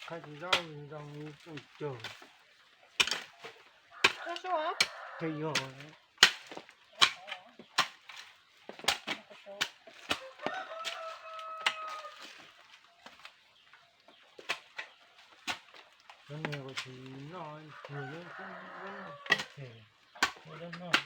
Qhov tsis zoo zoo tsoom cog. Qhov yog cov niag uas tsis noj, noj ces noj.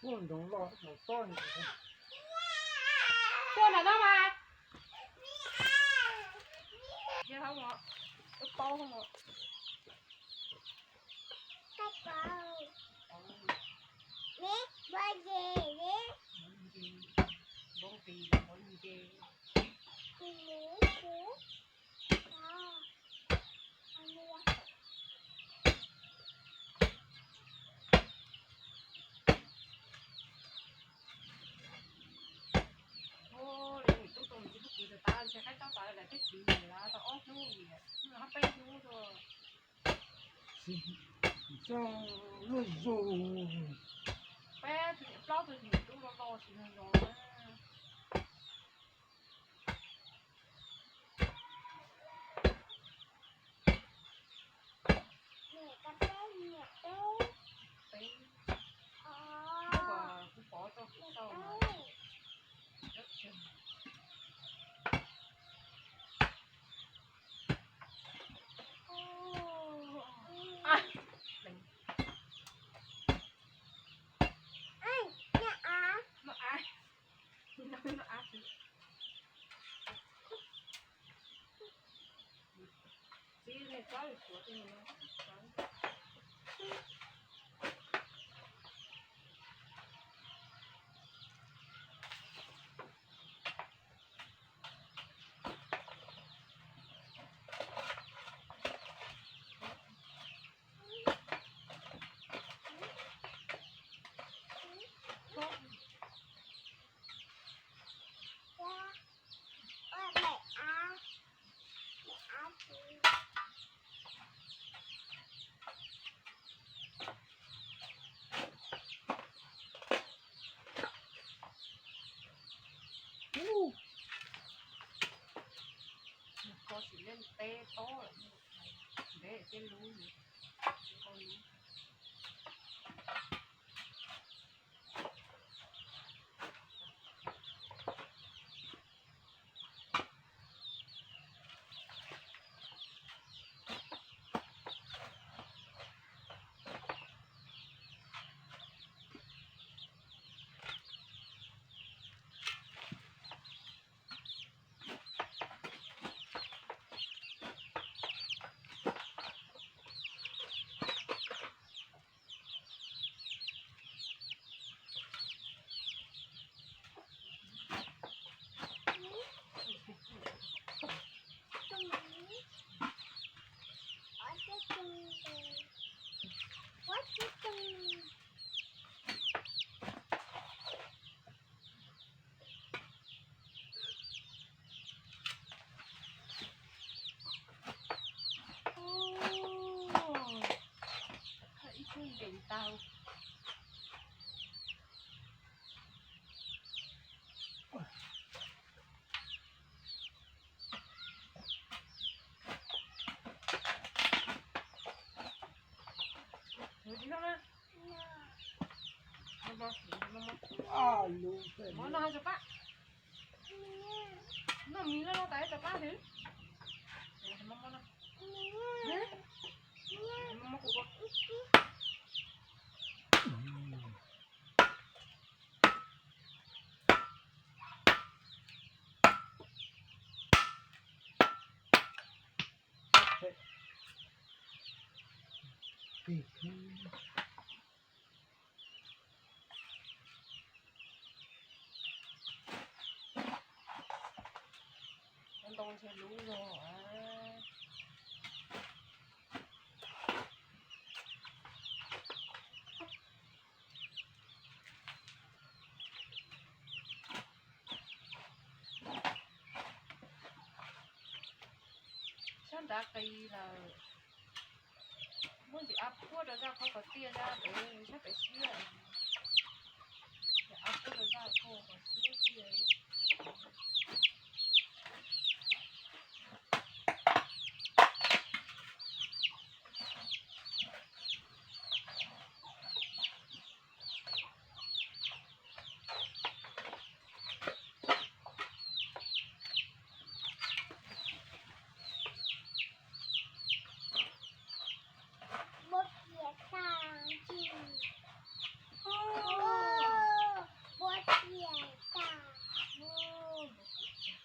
Ua ntsoov loj mus tob. Tuaj nram no mas. Paub, paub. Npov nce, npov nce, npov nce. Ua li niam tub tau mus tsis pub kwv tas tas, ntshe qaib tob tas lawm, teb kwv lawm, tau ob hnub li, hab peb hnub tuaj. Luaj zog. Peb plaub tug niam tub los los tsis los los. Peb, kuv pov rau kuv tau mas. Ko tsis liab teb tob lawm, ntev thiab lub, ko lub. Ib tug nkees tau. Muab no rau pab. Noj mis loj loj tas rau pab xwb. Ntoo ntshe lub zog. Sab nrad qis lawm. Muab ntsis av puab rau zaj qhov kom tiaj zaj pem sab pem siab. Av puab rau zaj kom siab tiaj. Npua ciam tas. Npua ciam tas.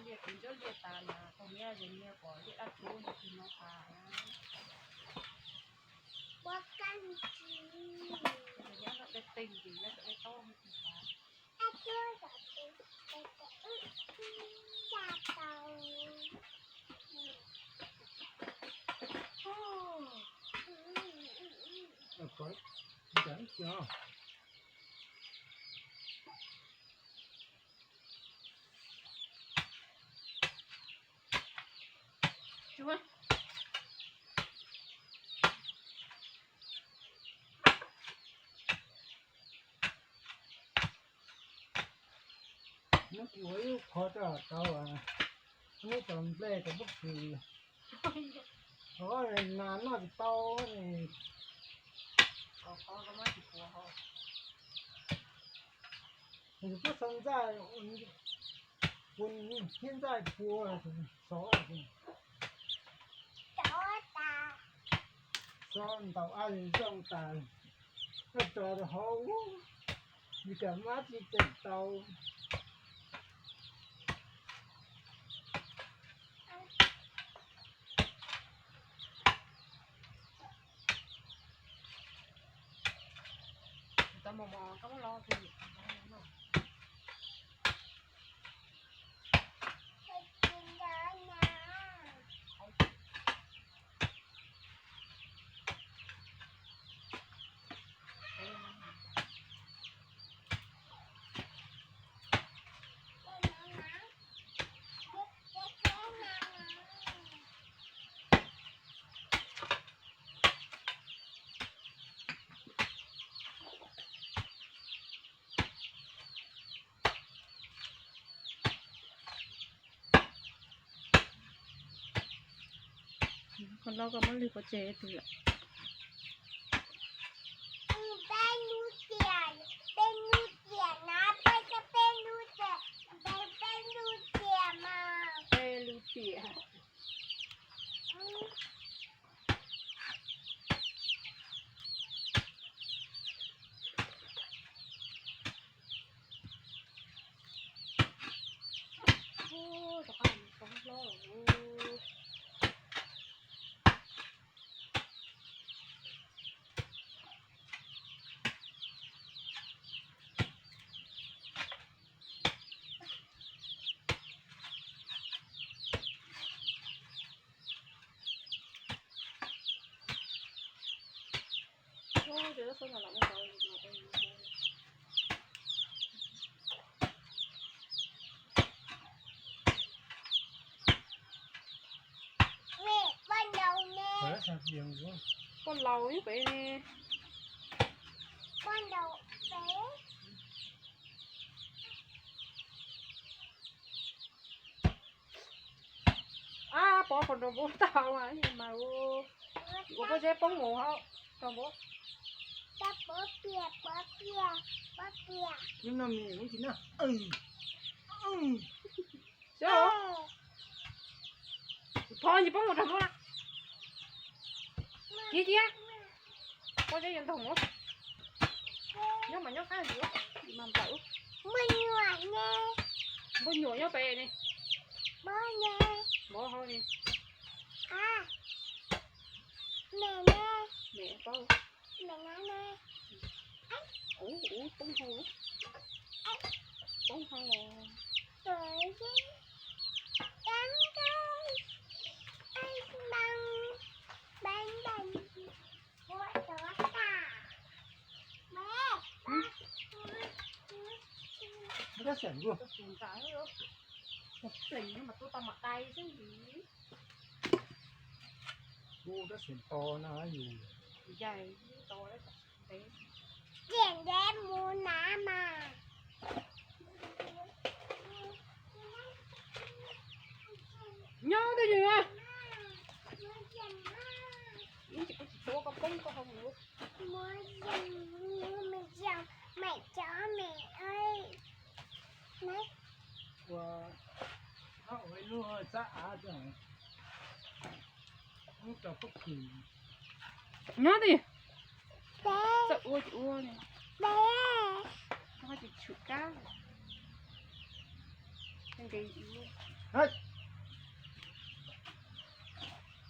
Liaj tiv ntsuab liaj tas mas tau niab ze niag pom liaj dab tsuag tig no tas. Nyab dej teg ces nyab dej taub tig tas. Nub kuv ua ib qho rau tau, nub tau nplej tau pub kws, qhov nas noj tsis tau. Nws kuj xav ntxaj, kuv thiab ntxaj pua xov. Xov ntaus ab zoo tas, koj tso rau hauv, yus kam mab tsis tseem tau. Tau mos mos koj muab los. Qhov no koj muab lwg pov tseg twg lawm? Peb lub tiam, peb lub tiam na, peb, peb lub tiam, peb, peb lub tiam mas. Peb lub tiam. Poj laus ib pem ne. Ab, pov qhov nrog npua tau mas ua pob zeb poob mus hauv rau npua. Pov tsis noj. Pov tsis poob mus rau npua. Cia cia, pob zeb yuav ntog mus. Nyob mas nyob qab ntsis, mas nplaum. Npua nyuam nyob pem ne. Npua hauv ne. Mem paub. Ub, ub, poob hauv. Poob hauv. Rab xeem kuj, pleev no mas tua tau mas dai xwb. Kuj rab xeem to no yus, ntev mus na mas. Nyob twj ywm a. Ib ntsis kuv tsis tuav koj poob koj hau lawm. Ua, ua ib lub xab av, lub rau pob kws. Nyob twj ywm. Txawj ua ces ua ne. Koj tsis tshwm kab. Nqis ib lub.